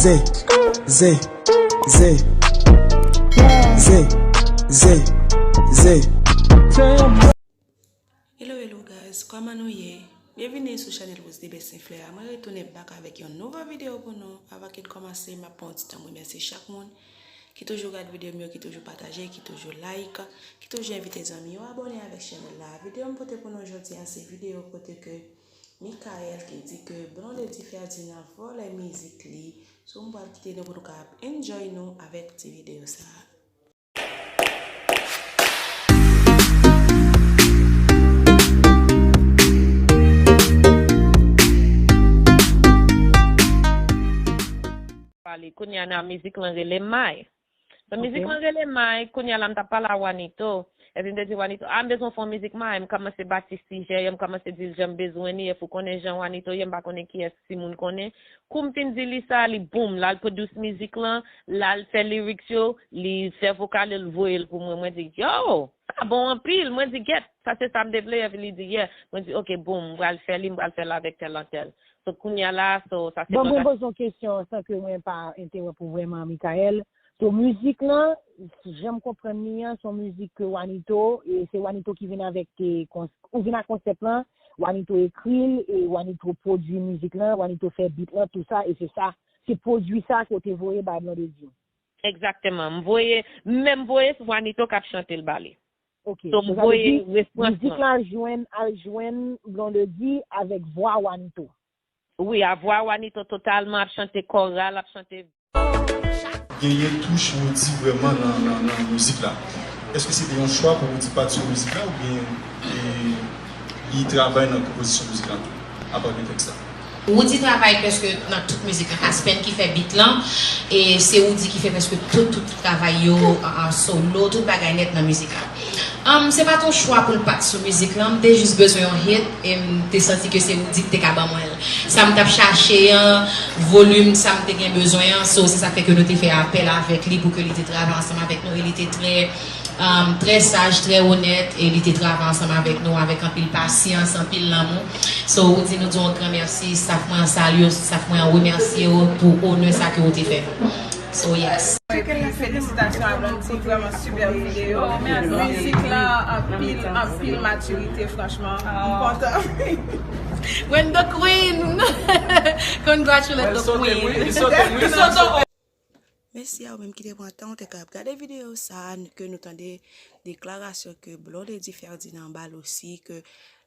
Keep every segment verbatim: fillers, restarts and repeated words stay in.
Zé, zé, zé. Zé, zé, zé. Hello, hello guys, kòman nou ye? Byenvini sou chanèl Rose de Best Saint Fleur a. Mwen retounen back avèk yon nouvo videyo pou nou. Avan ke n kòmanse, m ap pran yon ti tan m remèsye chak moun ki toujou gade videyo m yo, ki toujou pataje, ki toujou like, ki toujou envite zanmi yo abòne avèk chanèl la. Videyo m pote pou nou jodi a, se videyo kote ke Michael ki di ke Blondedy Ferdinand vòlè mizik li. So m pral kite nou pou nou ka ap enjoy nou avèk ti videyo sa a. Pale, kounye a nan mizik lan rele May. Sa mizik lan rele May, kounye a la m t ap pale a Wanito. Epi m te di Wanito, a, m bezwen fè yon mizik May. M kòmanse bati sijè yo, m kòmanse di l jan m bezwen li, epi w konnen jan Wanito ye, m pa konnen kiyès timoun konnen. Kou m fin di li sa, li boum, l al pwodis mizik lan, l al fè lyrics yo, li fè vokal yo, l voye l pou mwen. Mwen di, yo, sa bon anpil. Mwen di, gèt, sa se sa m te vle, epi li di, yeah. Mwen di, oke, boum, m pral fè li, m pral fè l avèk tèl antèl. So, kounye a la, so, sa se Bon, mwen kontak. Poze yon kesyon san ke mwen pa entewòp ou vrèman, Michael. So, mizik lan, jan m konprann li an, se yon mizik ke Wanito, e se Wanito ki vin avèk, e, kons-, ou vin ak konsèp lan, Wanito ekri l, e Wanito pwodui mizik lan, Wanito fè beat lan, tou sa, e se sa, se pwodui sa ke w te voye bay Blondedy. Egzakteman. M voye, m menm voye Wanito k ap chante l ba li. Ok, so, m voye refrans lan. Mizik la al jwenn, al jwenn Blondedy avèk vwa Wanito. Wi, a vwa Wanito totalman, ap chante koral, ap chante. Genyen touch Roody vrèman nan, nan, nan mizik la. Èske se te yon chwa pou Roody pati sou mizik la oubyen, e, li travay nan konpozisyon mizik la tou, apa de tèks la? Roody travay prèske nan tout mizik la. Aspen ki fè beat lan, e se Roody ki fè prèske tout, tout travay yo, an, an solo, tout bagay nèt nan mizik la. Um, se pa t yon chwa pou l pa t sou mizik lan, m te jis bezwen yon hit, e m te santi ke se Roody ki te ka ban mwen l. Sa m t ap chache an, volim sa m te gen bezwen an, so se sa k fè ke nou te fè apèl avèk li pou ke li te travay ansanm avèk nou, e li te trè, um, trè saj, trè onèt, e li te travay ansanm avèk nou avèk anpil pasyans, anpil lanmou. So, Roody, nou di w yon gran mèsi, staf mwen an salye w, staf mwen an remèsye w pou onè sa ke w te fè nou. So, yes. Epi, felisitasyon a Blondedy, vrèman sipè videyo. Mizik la, anpil, anpil matirite, franchman. M kontan. When the queen! Congratulate the queen. Mèsi a ou menm ki te pran tan ou te ka ap gade videyo sa a, ke nou tande deklarasyon ke Blondedy Ferdinand ba l osi, ke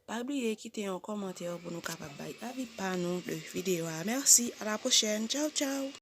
pa bliye kite yon kòmantè pou nou kapab bay avi pa nou de videyo a. Mèsi, a la pwochèn, tchaw tchaw!